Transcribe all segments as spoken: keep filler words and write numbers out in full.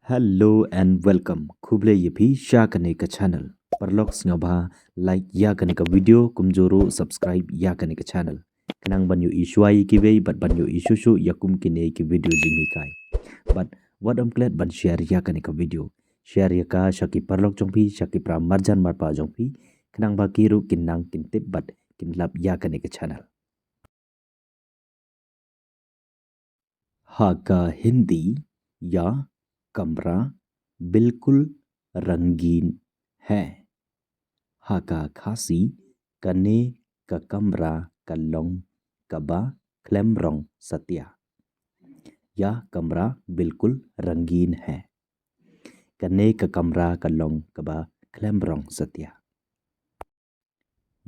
Hello and welcome. Khublei ïa phi sha kane ka channel. Paralok sngewbha like ïa kane ka video, kumjuh ruh subscribe ïa kane ka channel. Khnang ban ïohi shuwa ïa kiwei bad ban ïohi shuh shuh ïa kum kine ki video jinghikai. Bad wat ym klet ban share ïa kane ka video. Share ïa ka sha ki paralok jong phi, sha ki para marjan marpa jong phi. Khnang ba ki ruh kin nang kin tip bad kin lap ïa kane ka channel. Ha ka Hindi, यह कमरा बिल्कुल रंगीन है. Ha ka Khasi, kane ka kamra ka long kaba khlem rong satia. यह कमरा बिल्कुल रंगीन है. Kane ka kamra ka long kaba khlem rong satia.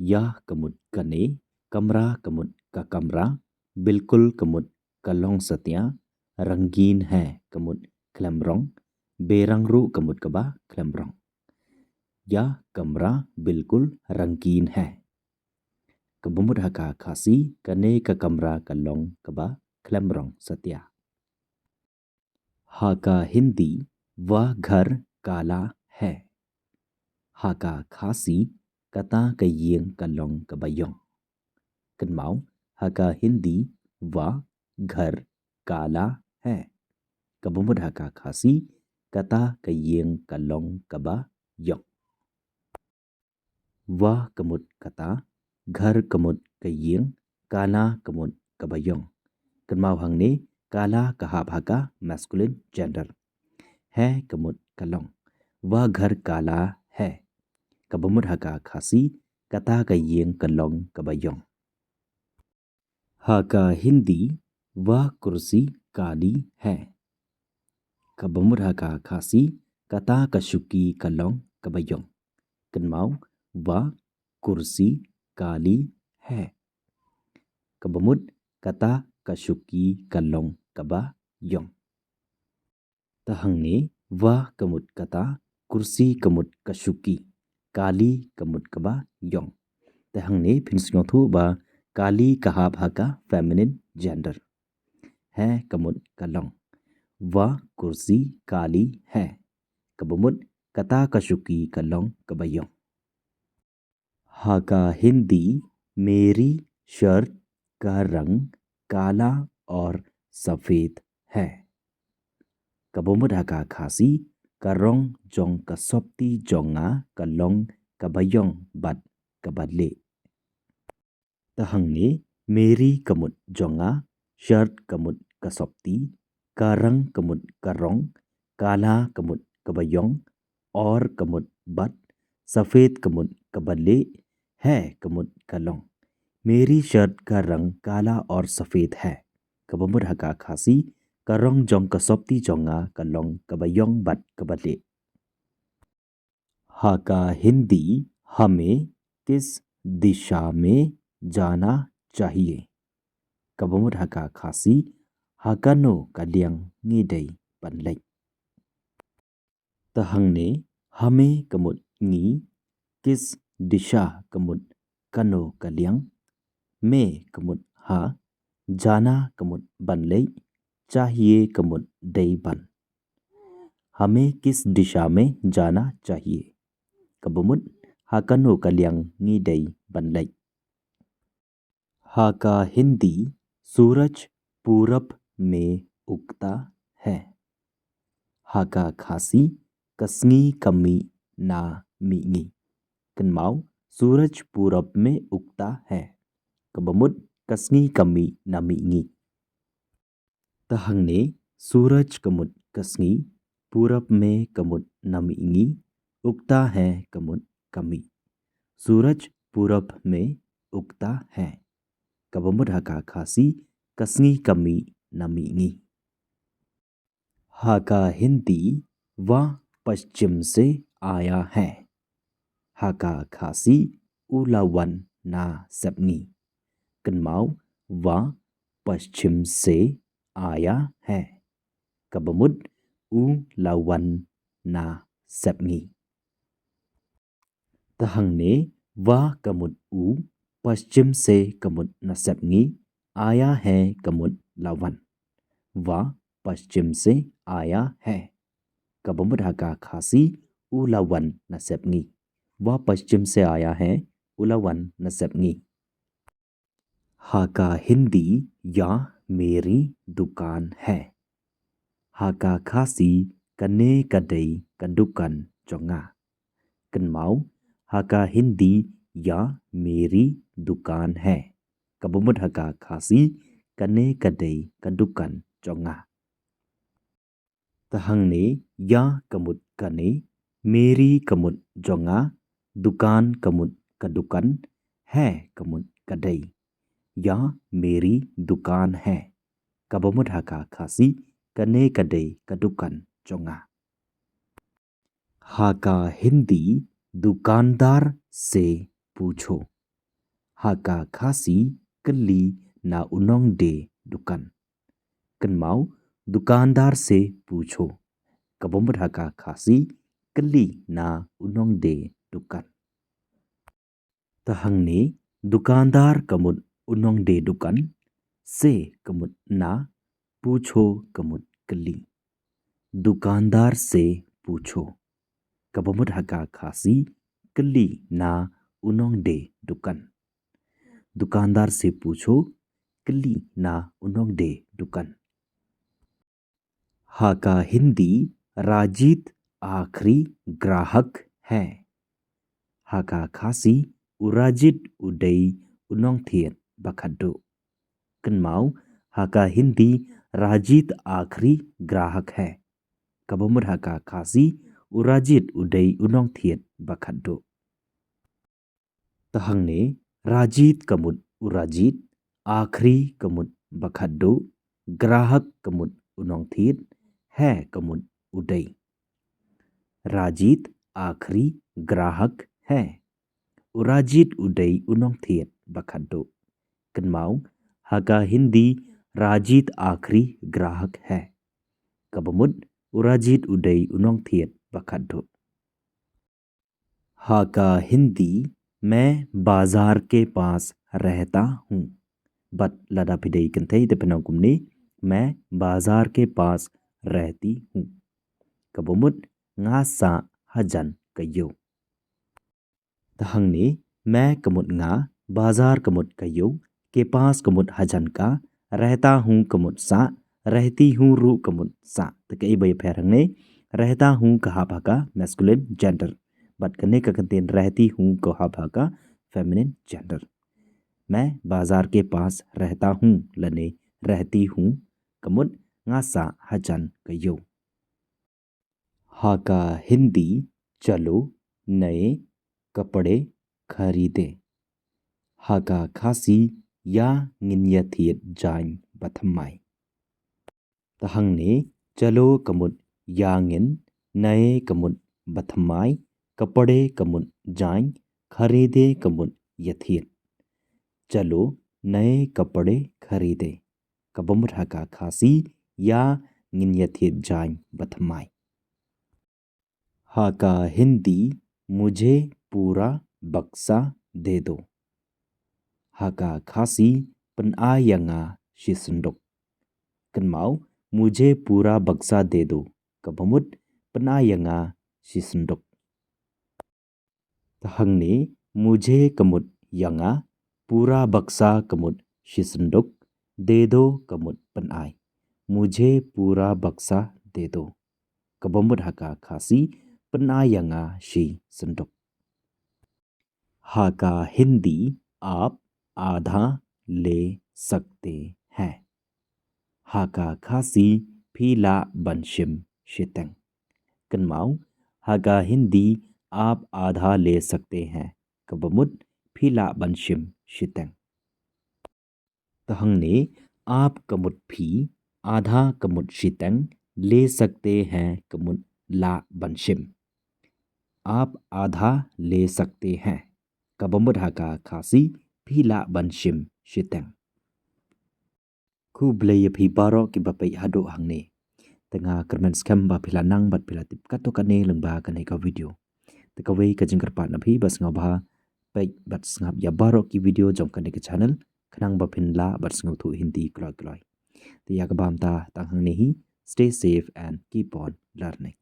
यह ka mut kane, कमरा ka mut ka kamra, बिल्कुल ka mut ka long satia, रंगीन है ka mut khlem rong, berang ruh ka mut kaba khlem rong. यह कमरा बिल्कुल रंगीन है. Kaba mut ha ka Khasi, kane ka kamra ka long kaba khlem rong satia. Ha ka Hindi, वह घर काला है. Ha ka Khasi, kata ka ïing ka long kaba ïong. Kynmaw, ha ka Hindi, वह घर काला है. Kaba mut ha ka Khasi, kata ka ïing ka long kaba ïong. वह ka mut kata, घर ka mut ka ïing, काला ka mut kaba ïong. Kynmaw hangne, काला ka hap ha ka masculine gender. है ka mut ka long. वह घर काला है. Kaba mut ha ka Khasi, kata ka ïing ka long kaba ïong. Ha ka Hindi, वह कुर्सी काली है. Kaba mut ha ka Khasi, kata ka shuki ka long kaba ïong. Kynmaw, वह कुर्सी काली है. Kaba mut, kata ka shuki ka long kaba ïong. Te hangne, वह ka mut kata, कुर्सी ka mut ka shuki, काली ka mut kaba ïong. Te hangne, phin sngewthuh ba काली ka hap ha ka feminine gender. है ka mut ka long. वह कुर्सी काली है. Kaba mut, kata ka shuki ka long kaba ïong. Ha ka Hindi, मेरी शर्ट का रंग काला और सफेद है. Kaba mut ha ka Khasi, ka rong jong ka sopti jong nga ka long kaba ïong bad kaba lieh. Te hangne, मेरी ka mut jong nga, शर्ट ka mut ka sopti, का रंग ka mut ka rong, काला ka mut kaba ïong, और ka mut bad, सफेद ka mut kaba lieh, है ka mut ka long. मेरी शर्ट का रंग काला और सफेद है. Kaba mut ha ka Khasi, ka rong jong ka sopti jong nga ka long kaba ïong bad kaba lieh. Ha ka Hindi, हमें किस दिशा में जाना चाहिए. Kaba mut ha ka Khasi, ha kano ka liang ngi dei ban leit. Te hangne, हमें ka mut ngi, किस दिशा ka mut kano ka liang, में ka mut ha, जाना ka mut ban leit, चाहिए ka mut dei ban. हमें किस दिशा में जाना चाहिए. Kaba mut, ha kano ka liang ngi dei ban leit. Ha ka Hindi, सूरज पूरब में उगता है. Ha ka Khasi, ka sngi ka mih na mihngi. Kynmaw, सूरज पूरब में उगता है. Kaba mut, ka sngi ka mih na mihngi. Te hangne, सूरज ka mut ka sngi, पूरब में ka mut na mihngi, उगता है ka mut ka mih. सूरज पूरब में उगता है. Kaba mut ha ka Khasi, ka sngi ka mih na mihngi. Ha ka Hindi, वह पश्चिम से आया है. Ha ka Khasi, u la wan na sepngi. Kynmaw, वह पश्चिम से आया है. Kaba mut, u la wan na sepngi. Te hangne, वह ka mut u, पश्चिम से ka mut na sepngi, आया है ka mut la wan. वह पश्चिम से आया है. Kaba mut ha ka Khasi, u la wan na sepngi. वह पश्चिम से आया है, u la wan na sepngi. Ha ka Hindi, यह मेरी दुकान है. Ha ka Khasi, kane ka dei ka dukan jong nga. Kynmaw, ha ka Hindi, यह मेरी दुकान है. Kaba mut ha ka Khasi, kane ka dei ka dukan jong nga. Te hangne, यह ka mut kane, मेरी ka mut jong nga, दुकान ka mut ka dukan, है ka mut ka dei. यह मेरी दुकान है. Kaba mut ha ka Khasi, kane ka dei ka dukan jong nga. Ha ka Hindi, दुकानदार से पूछो. Ha ka Khasi, kylli na u nongdie dukan. Kynmaw, दुकानदार से पूछो. Kaba mut ha ka Khasi, kylli na u nongdie dukan. Te hangne, दुकानदार ka mut u nongdie dukan, से ka mut na, पूछो ka mut kylli. दुकानदार से पूछो. Kaba mut ha ka Khasi, kylli na u nongdie dukan. दुकानदार से पूछो, kylli na u nongdie dukan. Ha ka Hindi, राजीत आखिरी ग्राहक है. Ha ka Khasi, u Rajit u dei u nongthied ba khatduh. Kynmaw, ha ka Hindi, राजीत आखिरी ग्राहक है. Kaba mut ha ka Khasi, u Rajit u dei u nongthied ba khatduh. Te hangne, राजीत ka mut u Rajit, आखिरी ka mut ba khatduh, ग्राहक ka mut u nongthied, है ka mut u dei. राजीत आखिरी ग्राहक है. U Rajit u dei u nongthied ba khatduh. Kynmaw, ha ka Hindi, राजीत आखिरी ग्राहक है. Kaba mut, u Rajit u dei u nongthied ba khatduh. Ha ka Hindi, मैं बाजार के पास रहता हूँ. Bad lada phi dei kynthei te phin ong kumne, मैं बाजार के पास रहती हूँ. Kaba mut, nga sah hajan ka ïew. Te hangne, मैं ka mut nga, बाजार ka mut ka ïew, के पास ka mut hajan ka, रहता हूँ ka mut sah, रहती हूँ ruh ka mut sah. Te kaei ba ïapher hangne, रहता हूँ ka hap ha ka masculine gender. Bad kane ka kyntien रहती हूँ ka hap ha ka feminine gender. मैं बाजार के पास रहता हूँ lane रहती हूँ ka mut nga sah hajan ka ïew. Ha ka Hindi, चलो नए कपड़े खरीदें. Ha ka Khasi, ïa ngin ïathied jaiñ bathymmai. Te hangne, चलो ka mut ïa ngin, नए ka mut bathymmai, कपड़े ka mut jaiñ, खरीदें ka mut ïathied. चलो नए कपड़े खरीदें. Kaba mut ha ka Khasi, ïa ngin ïathied jaiñ bathymmai. Ha ka Hindi, मुझे पूरा बक्सा दे दो. Ha ka Khasi, pynai ïa nga shi synduk. Kynmaw, मुझे पूरा बक्सा दे दो. Kaba mut, pynai ïa nga shi synduk. Te hangne, मुझे ka mut ïa nga, पूरा बक्सा ka mut shi synduk, दे दो ka mut pynai. मुझे पूरा बक्सा दे दो. Kaba mut ha ka Khasi, pynai ïa nga shi synduk. Ha ka Hindi, आप आधा ले सकते हैं. Ha ka Khasi, phi lah ban shim shiteng. Kynmaw, ha ka Hindi, आप आधा ले सकते हैं. Kaba mut, phi lah ban shim shiteng. Te hangne, आप ka mut phi, आधा ka mut shiteng, ले सकते हैं ka mut lah ban shim. आप आधा ले सकते हैं. Kaba mut ha ka Khasi, phi lah ban shim shiteng. Khublei ïa phi baroh kiba peit haduh hangne. Te nga kyrmen skhem ba phi la nang bad phi la tip katto katne lyngba kane ka video. Te kawei ka jingkyrpad na phi ba sngewbha peit bad sngap ïa baroh ki video jong kane ka channel, khnang ba phin lah bad sngewthuh Hindi kloi kloi. Te ïa kaba mynta tang hangne hi, stay safe and keep on learning.